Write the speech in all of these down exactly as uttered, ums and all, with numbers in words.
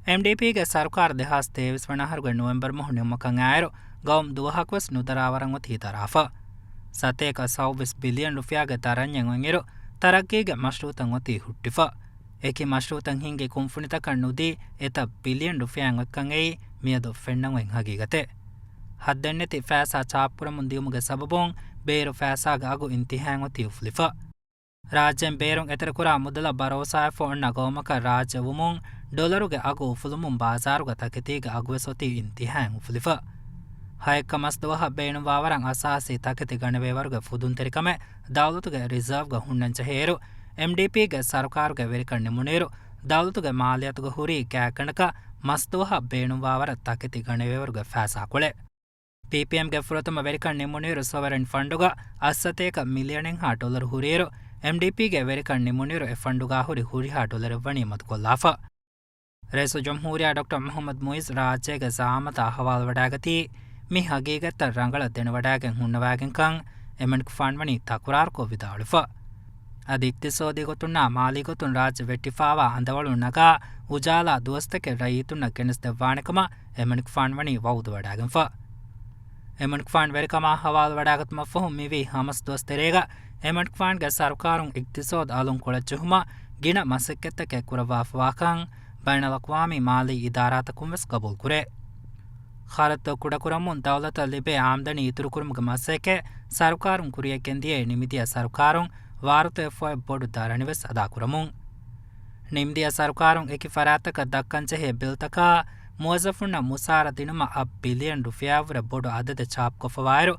އެމްޑީޕީގެ ސަރުކާރު ދެހާސް ތޭވީސް ވަނަ އަހަރުގެ ނޮވެމްބަރު މަހު ނިމުމަކަށް އައިރު، ގައުމު ދުވަހަކުވެސް ނުދަރާވަރަށް އޮތީ ދަރާފަ. ސަތޭކަ ސައުވީސް ބިލިއަން ރުފިޔާގެ ދަރަންޏެއް އޮތްއިރު، ތަރައްގީގެ މަޝްރޫއުތައް އޮތީ ހުއްޓިފަ. އެކި މަޝްރޫއުތައް ހިންގި ކުންފުނިތަކަށް ނުދީ، އެތައް ބިލިއަން ރުފިޔާއެއް އޮތްކަން އެއީ މިއަދު ފެންނަން އޮތް ހަގީގަތެއް. ހައްދެއްނެތި ފައިސާ ޗާޕުކުރަމުން ދިޔުމުގެ ސަބަބުން ބޭރު ފައިސާގެ އަގު އިންތިހާއިން އޮތީ އުފުލިފަ. ރާއްޖޭން ބޭރުން އެތެރެކުރާ މުދަލަށް ބަރޯސާވެފަ އޮންނަ ގައުމަކަށް ރާއްޖެ ވުމުން، ޑޮލަރުގެ އަގު އުފުލުމުން ބާޒާރުގަ ތަކެތީގެ އަގުވެސް އޮތީ އިންތިހާއިން އުފުލިފަ. ހައެއްކަ މަސްދުވަހަށް ބޭނުންވާވަރަށް އަސާސީ ތަކެތި ގަނެވޭވަރުގެ ފުދުންތެރިކަމެއް ދައުލަތުގެ ރިޒާވްގަ ހުންނަން ޖެހޭއިރު، އެމްޑީޕީގެ ސަރުކާރުގެ ވެރިކަން ނިމުނުއިރު، ދައުލަތުގެ މާލިޔަތުގަ ހުރީ ގާތްގަނޑަކަށް މަސްދުވަހަށް ބޭނުންވާވަރަށް ތަކެތި ގަނެވޭވަރުގެ ފައިސާކޮޅެއް. ޕީޕީއެމްގެ ފުރަތަމަ ވެރިކަން ނިމުނުއިރު ސޮވަރެން ފަންޑުގަ އަށްސަތޭކަ މިލިއަނެއްހާ ޑޮލަރު ހުރިއިރު، އެމްޑީޕީގެ ވެރިކަން ނިމުނުއިރު އެ ފަންޑުގަ ހުރި ހުރިހާ ޑޮލަރެއް ވަނީ މަދުކޮށްލާފަ. ރައީސުލްޖުމްހޫރިއްޔާ ޑޮކްޓަރ މުޙައްމަދު މުޢިއްޒު ރާއްޖޭގެ ޒަޢާމަތަށް އަހުވާލުވަޑައިގަތީ، މި ހަގީގަތްތައް ރަނގަޅަށް ދެނެވަޑައިގެން ހުންނަވައިގެންކަން އެމަނިކުފާން ވަނީ ތަކުރާރުކޮށް ވިދާޅުވެފަ. އަދި އިޤްތިޞާދީ ގޮތުންނާ މާލީ ގޮތުން ރާއްޖެ ވެއްޓިފައިވާ އަނދަވަޅުން ނަގާ އުޖާލާ ދުވަސްތަކެއް ރައްޔިތުންނަށް ގެނެސްދެއްވާނެކަމަށް އެމަނިކުފާން ވަނީ ވަޢުދުވަޑައިގެންފަ. އެމަނިކުފާން ވެރިކަމާ ހަވާލުވަޑައިގަތުމަށްފަހު މިވީ ހަމަސް ދުވަސް ތެރޭގަ އެމަނިކުފާންގެ ސަރުކާރުން އިޤްތިޞާދު އަލުން ކޮޅަށްޖެހުމަށް ގިނަ މަސައްކަތްތަކެއް ކުރައްވާފަވާކަން ބައިނަލްއަޤްވާމީ މާލީ އިދާރާތަކުން ވެސް ގަބޫލުކުރޭ. ޚަރަދުތައް ކުޑަކުރަމުން ދައުލަތަށް ލިބޭ އާމްދަނީ އިތުރުކުރުމުގެ މަސައްކަތް ސަރުކާރުން ކުރިއަށްގެންދިޔައީ ނިމިދިޔަ ސަރުކާރުން ވާރުތައް އެއްފަހު ބޮޑު ދަރަނިވެސް އަދާކުރަމުން. ނިމިދިޔަ ސަރުކާރުން އެކި ފަރާތްތަކަށް ދައްކަންޖެހޭ ބިލްތަކާ މުވައްޒަފުންނަށް މުސާރަ ދިނުމަށް އަށް ބިލިއަން ރުފިޔާއަށްވުރެ ބޮޑު އަދަދެއް ޗާޕުކޮށްފަވާއިރު،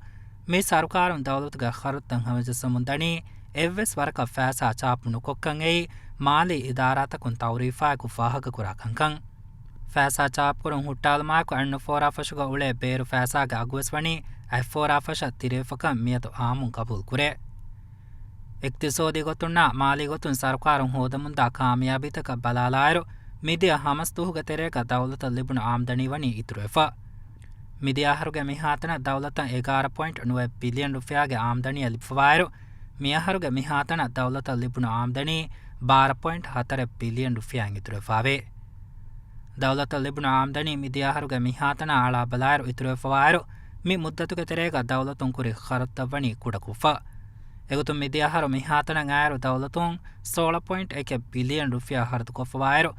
މި ސަރުކާރުން ދައުލަތުގެ ޚަރަދުތައް ހަމަޖައްސަމުން ދަނީ އެއްވެސް ވަރަކަށް ފައިސާ ޗާޕު ނުކޮށްކަން އެއީ މާލީ އިދާރާތަކުން ތައުރީފާއެކު ފާހަގަކުރާ ކަންކަން. ފައިސާ ޗާޕުކުރުން ހުއްޓާލުމާއެކު އަންނަ ފޯރާ ފަށުގަ އުޅޭ ބޭރު ފައިސާގެ އަގުވެސް ވަނީ އަތްފޯރާ ފަށަށް ތިރިވެފަކަން މިއަދު އާއްމުން ގަބޫލުކުރޭ. އިޤްތިޞާދީ ގޮތުންނާ މާލީ ގޮތުން ސަރުކާރުން ހޯދަމުންދާ ކާމިޔާބީތަކަށް ބަލާލާއިރު، މިދިޔަ ހަމަސް ދުވަހުގެ ތެރޭގަ ދައުލަތަށް ލިބުނު އާމްދަނީ ވަނީ އިތުރުވެފަ. މިދިޔަ އަހަރުގެ މިހާތަނަށް ދައުލަތަށް އެގާރަ ޕޮއިންޓް ނުވައެއް ބިލިއަން ރުފިޔާގެ އާމްދަނީއެއް ލިބިފަވާއިރު، މިއަހަރުގެ މިހާތަނަށް ދައުލަތަށް ލިބުނު އާމްދަނީ ބާރަ ޕޮއިންޓް ހަތަރެއް ބިލިއަން ރުފިޔާއިން އިތުރުވެފަވޭ. ދައުލަތަށް ލިބުނު އާމްދަނީ މިދިޔަ އަހަރުގެ މިހާތަނާ އަޅާ ބަލާއިރު އިތުރުވެފަވާއިރު، މި މުއްދަތުގެ ތެރޭގަ ދައުލަތުން ކުރި ޚަރަދުތައް ވަނީ ކުޑަކޮށްފަ. އެގޮތުން މިދިޔަ އަހަރު މިހާތަނަށް އައިރު ދައުލަތުން ސޯޅަ ޕޮއިންޓް އެކެއް ބިލިއަން ރުފިޔާ ޚަރަދުކޮށްފަވާއިރު،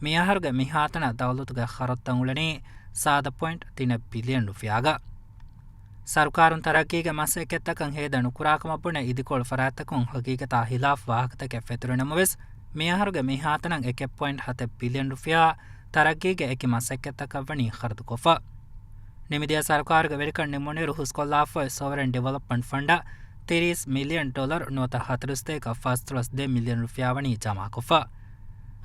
މިއަހަރުގެ މިހާތަނަށް ދައުލަތުގެ ޚަރަދުތައް އުޅެނީ ސާދަ ޕޮއިންޓް ތިނެއް ބިލިއަން ރުފިޔާގަ. ސަރުކާރުން ތަރައްގީގެ މަސައްކަތްތަކަށް ހޭދަ ނުކުރާކަމަށް ބުނެ އިދިކޮޅު ފަރާތްތަކުން ހަގީގަތާ ހިލާފު ވާހަކަތަކެއް ފެތުރި ނަމަވެސް، މިއަހަރުގެ މިހާތަނަށް އެކެއް ޕޮއިންޓް ހަތެއް ބިލިއަން ރުފިޔާ ތަރައްގީގެ އެކި މަސައްކަތްތަކަށް ވަނީ ޚަރަދުކޮށްފަ. ނިމިދިޔަ ސަރުކާރުގެ ވެރިކަން ނިމުނުއިރު ހުސްކޮށްލާފައި ސޮވަރެން ޑިވެލޮޕްމަންޓް ފަންޑަށް ތިރީސް މިލިއަން ޑޮލަރު ނުވަތަ ހަތަރުސަތޭކަ ފަންސަވީސް މިލިއަން ރުފިޔާ ވަނީ ޖަމާކޮށްފަ.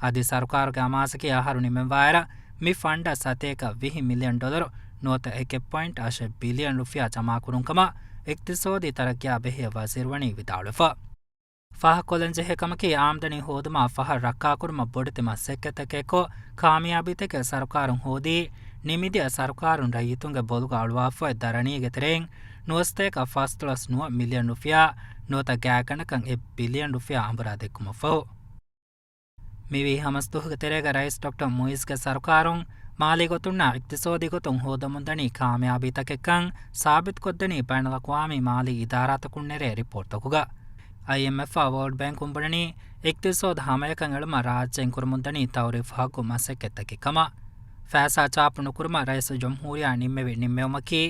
އަދި ސަރުކާރުގެ އަމާޒަކީ އަހަރު ނިމެންވާއިރަށް މި ފަންޑަށް ސަތޭކަ ވިހި މިލިއަން ޑޮލަރު ނުވަތަ އެކެއް ޕޮއިންޓް އަށެއް ބިލިއަން ރުފިޔާ ޖަމާކުރުން ކަމަށް އިޤްތިޞާދީ ތަރައްގީއާ ބެހޭ ވަޒީރު ވަނީ ވިދާޅުވެފަ. ފާހަގަކޮށްލަންޖެހޭ ކަމަކީ، އާމްދަނީ ހޯދުމާ ފަހަށް ރައްކާކުރުމަށް ބޮޑެތި މަސައްކަތްތަކެއްކޮށް، ކާމިޔާބީތަކެއް ސަރުކާރުން ހޯދީ، ނިމިދިޔަ ސަރުކާރުން ރައްޔިތުންގެ ބޮލުގަ އަޅުވާފައި ދަރަނީގެ ތެރެއިން ނުވަސަތޭކަ ފަސްދޮޅަސް ނުވަ މިލިއަން ރުފިޔާ ނުވަތަ ގާތްގަނޑަކަށް އެއް ބިލިއަން ރުފިޔާ އަނބުރާ ދެއްކުމަށްފަހު. މިވީ ހަމަސްދުވަހުގެ ތެރޭގަ ރައީސް ޑޮކްޓަރ މުޢިއްޒުގެ ސަރުކާރުން މާލީ ގޮތުންނާ އިޤްތިޞާދީ ގޮތުން ހޯދަމުންދަނީ ކާމިޔާބީތަކެއްކަން ސާބިތުކޮށްދެނީ ބައިނަލްއަޤްވާމީ މާލީ އިދާރާތަކުން ނެރޭ ރިޕޯޓްތަކުގަ. އައިއެމްއެފްއާ ވޯލްޑް ބޭންކުން ބުނަނީ އިޤްތިޞާދު ހަމަޔަކަށް އެޅުމަށް ރާއްޖޭން ކުރަމުންދަނީ ތައުރީފު ހައްގު މަސައްކަތްތަކެއް ކަމަށް. ފައިސާ ޗާޕު ނުކުރުމަށް ރައީސުލްޖުމްހޫރިއްޔާ ނިންމެވި ނިންމެވުމަކީ،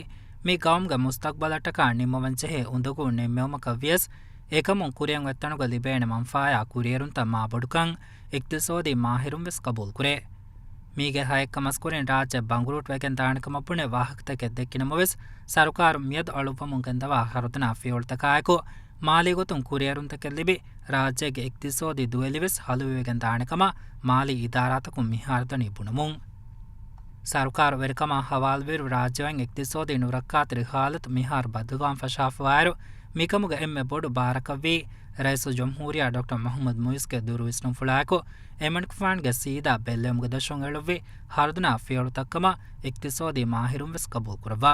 މި ގައުމުގެ މުސްތަޤްބަލަށްޓަކާ ނިންމަވަންޖެހޭ އުނދަގޫ ނިންމެވުމަކަށް ވިޔަސް، އެކަމުން ކުރިއަށް އޮތްތަނުގަ ލިބޭނެ މަންފާޔާ ކުރިއެރުންތައް މާބޮޑުކަން އިޤްތިޞާދީ މާހިރުން ވެސް ޤަބޫލުކުރޭ. މީގެ ހައެއްކަ މަސްކުރިން ރާއްޖެ ބަނގުރޫޓް ވެގެން ދާނެ ކަމަށް ބުނެ ވާހަކަތަކެއް ދެއްކި ނަމަވެސް، ސަރުކާރުން މިއަދު އަޅުއްވަމުން ގެންދަވާ ޚަރަދުނާ ފިޔަވަޅުތަކާއެކު، މާލީ ގޮތުން ކުރިއެރުންތަކެއް ލިބި، ރާއްޖޭގެ އިޤްތިޞާދީ ދުވެލިވެސް ހަލުވިވެގެން ދާނެ ކަމަށް މާލީ އިދާރާތަކުން މިހާރު ދަނީ ބުނަމުން. ސަރުކާރު ވެރިކަމާ ހަވާލުވިއިރު ރާއްޖެއިން އިޤްތިޞާދީ ނުރައްކާތެރި ހާލަތު މިހާރު ބަދަލުވާން ފަށާފަވާއިރު، މިކަމުގެ އެންމެ ބޮޑު ބާރަކަށްވީ ރައީސުލްޖުމްހޫރިއްޔާ ޑޮކްޓަރ މުޙައްމަދު މުޢިއްޒުގެ ދުރުވިސްނުންފުޅާއެކު، އެމަނިކުފާނުގެ ސީދާ ބެއްލެވުމުގެ ދަށުން އެޅުއްވި ހަރުދުނާ ފިޔަވަޅުތައްކަމަށް އިޤްތިޞާދީ މާހިރުން ވެސް ޤަބޫލުކުރައްވާ.